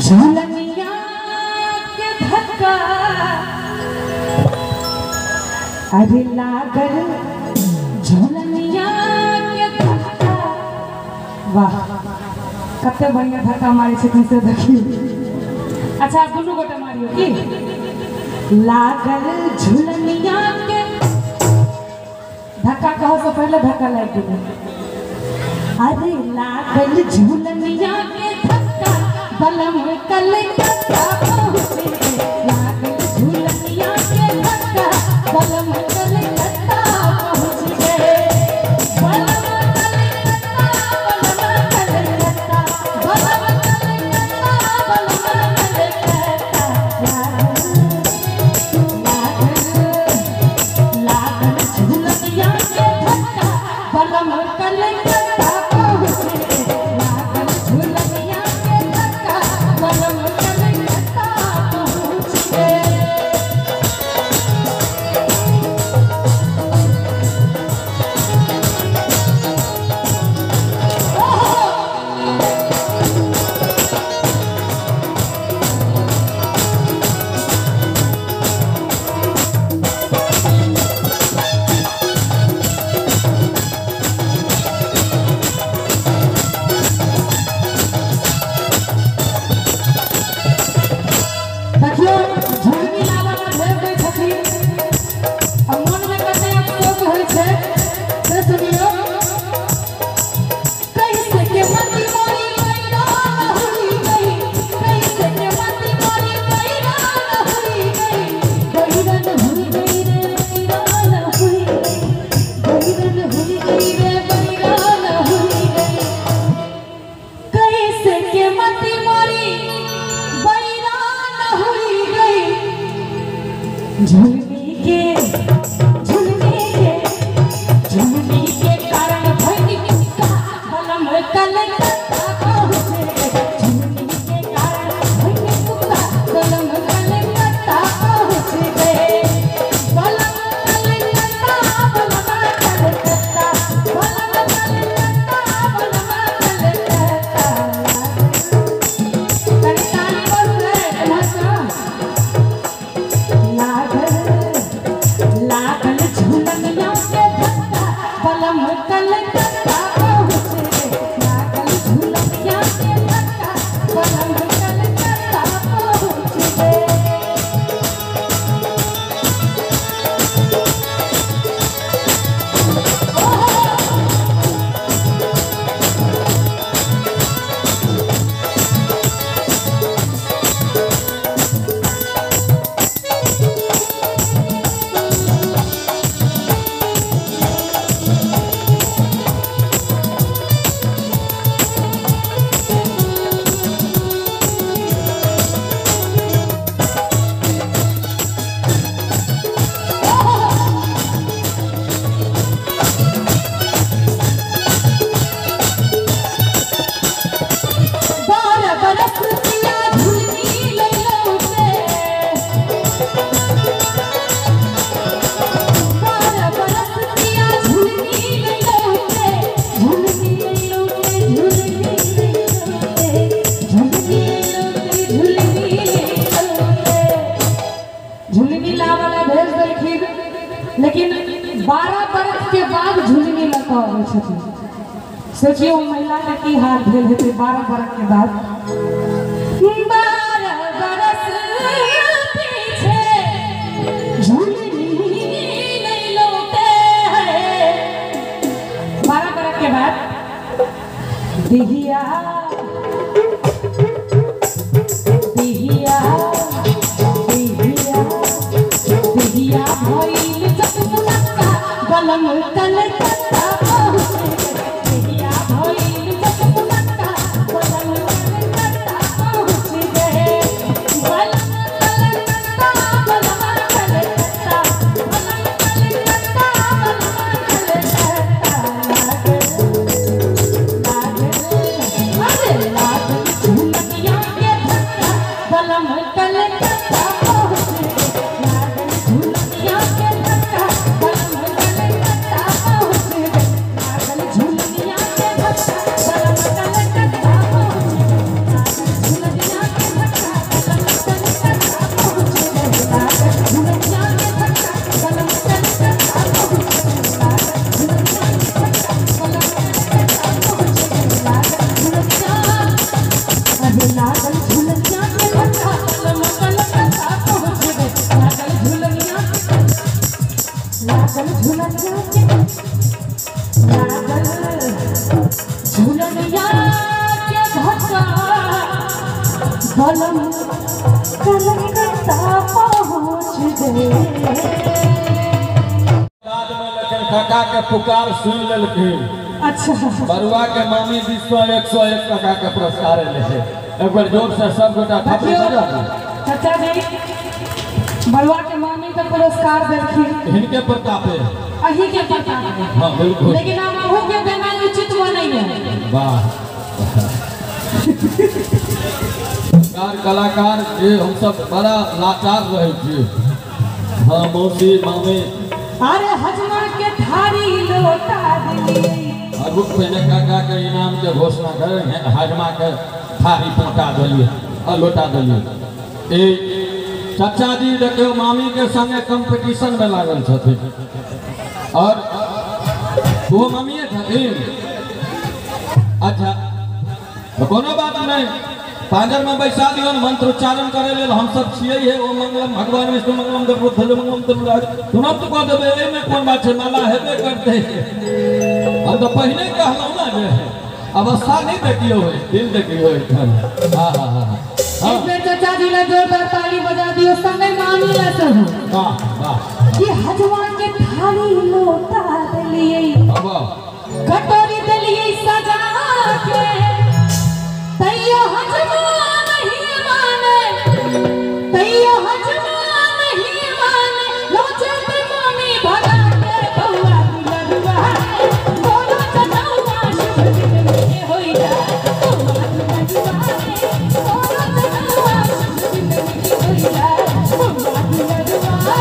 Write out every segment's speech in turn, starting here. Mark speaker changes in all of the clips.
Speaker 1: झुलनिया के धक्का अरे लागल झुलनिया के धक्का। वाह कते बढ़िया धक्का मारे छथिन से देखियो। अच्छा दुनू गोटे मारियो की लागल झुलनिया के धक्का कहो से पहले धक्का लागि गेल। अरे लागल झुलनिया के धक्का बलम कलकत्ता पहुँचे। लागल झुलनिया के धक्का बलम कलकत्ता पहुँच गए। बलम कलकत्ता बलम कलकत्ता बलम कलकत्ता बलम कलकत्ता। लागल लागल झुलनिया के धक्का बलम कलकत्ता पहुँचे। लागल झुलनिया के धक्का बलम कलकत्ता पहुँच गए। देखियो झुलनी लाबऽ ला भेज दै छथिन आ मोनमे कते अफसोस होइ छै से सुनियो। कैसे के मती मोरी बैरान हुई गई, कैसे के मती मोरी बैरान हुई गई, बैरन हुई गई रे बैरान हुई गई, बैरन हुई गई रे बैरान हुई गई। कैसे के मती मोरी बैरान हुई गई। झुलनी के झुलनी के झुलनी के कारण भइल का बलम कलकत्ता पहुँचे। झुलनी के कारण भइल का बलम कलकत्ता पहुँच गए। बलम कलकत्ता बलम कलकत्ता बलम कलकत्ता बलम कलकत्ता। कनी ताली बजू रे एम्हरसँ। लागल लागल झुलनिया के धक्का बलम कलकत्ता पहुँचे। लागल झुलनिया के धक्का बलम कलकत्ता पहुँच गए। बारह बरस पिया झुलनी लौटे, 12 बरस पिया झुलनी लौटे, झुलनी लौटे झुलनी लौटे झुलनी लौटे झुलनी लौटे। झुलनी लावला भेज देलखिन लेकिन 12 बरस के बाद झुलनी लऽ कऽ अबै छथिन। सोचियो महिला के की हाल भेल हेतै 12 बरस के बाद। 12 बरस पीछे झुलनी नहीं लौटे है। 12 बरस के बाद दिहिया दिहिया दिहिया दिहिया भइल जगमगा बलम कलकत्ता पहुँचे। दिहिया भइल जगमगा बलम कलकत्ता पहुँच गए। बलम कलकत्ता बलम कलकत्ता बलम कलकत्ता बलम कलकत्ता। लागल लागल लागल झुलनिया के धक्का बलम कलकत्ता पहुँच गए। लागल झुलनिया, लागल झुलनिया के, लागल झुलनिया के धक्का बलम कलकत्ता पहुँच गए।
Speaker 2: बाद में लेकिन काका के पुकार सुन लेलखिन।
Speaker 1: अच्छा,
Speaker 2: बरुआ के मामी 101 टका के पुरस्कार एलै है। एक बार जोर से सब गोटा थापड़ी बजा दियौ।
Speaker 1: चाचा जी, बरुआ के मामी के पुरस्कार देलखिन
Speaker 2: हिनके प्रतापे,
Speaker 1: अही के प्रतापे।
Speaker 2: हाँ बिल्कुल,
Speaker 1: लेकिन हम अहू के देना उचित नहीं है।
Speaker 2: वाह, कार कलाकार जे हम सब बड़ा लाचार रहे छी। हाँ मौसी मामी,
Speaker 1: अरे हजमा के थारी लोटा दिलियै।
Speaker 2: रुक, पहले काका के इनाम के घोषणा करे, हजमा के थारी पहुँचा दिलियै आ लोटा दिलियै। ए चाचा जी देखियौ मामी के संगे कंपटीशन में लागल छथिन, और वो मामीए छथिन। अच्छा तो कोनो बात नहीं, पांजर में बैसा दियौन, मंत्रोच्चारण करे लेल हम सब छियै हे। ओम मंगलम भगवान विष्णु मंगलम गरुड़ध्वज मंगलम तनुराज, तुरंत कऽ देबै, एहिमे कोन बात छै, माला हेबे करतै। हम तऽ पहिने कहलहुँ ने जे अवस्था नहीं देखियौ है, दिल देखियौ एखन। हाँ हाँ हाँ हाँ,
Speaker 1: एक बेर चाचा जी ला जोरदार ताली बजा दियौ, संगे मामी ला सेहो।
Speaker 2: वाह वाह,
Speaker 1: कि हजमा के थाली लोटा देलियै, कटोरी देलियै सजा के, तैयो हजमा नहीं माने, तैयो हजमा नहीं माने, लोचते मामी भगा के। बउआ दुलरुआ रे तोरो जनौआ शुभ दिन में होई जाए। बउआ दुलरुआ रे तोरो जनौआ शुभ दिन में होई जाए। बउआ दुलरुआ।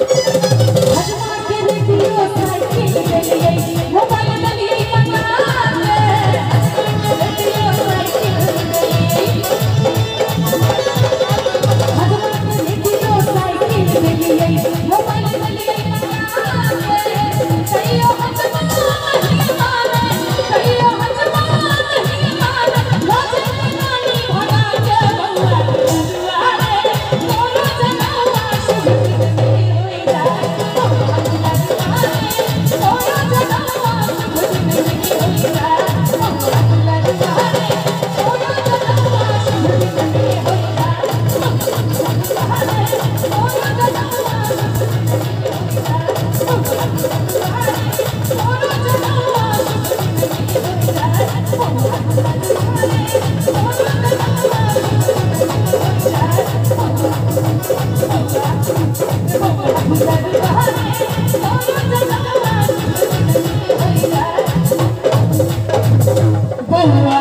Speaker 1: हजमा के रेडियो साइकिल देलियै, मोबाइल देलियै मंगा के। हजमा के रेडियो साइकिल देलियै, हजमा के रेडियो साइकिल देलियै, मोबाइल देलियै मंगा के। तैयो हजमा नहीं माने, तैयो हजमा नहीं माने, लोचते नानी भगा के। बउआ दुलरुआ रे तोरो जनौआ शुभ दिन में होई जाए। बउआ दुलरुआ रे तोरो जनौआ शुभ दिन में होई जाए। बउआ दुलरुआ रे तोरो जनौआ शुभ दिन में होई जाए। बउआ दुलरुआ रे तोरो जनौआ शुभ दिन में होई जाए। बउआ दुलरुआ रे तोरो जनौआ शुभ दिन में होई जाए। बउआ दुलरुआ रे तोरो जनौआ शुभ दिन में होई जाए। बउआ दुलरुआ रे तोरो जनौआ शुभ दिन में होई जाए। बउआ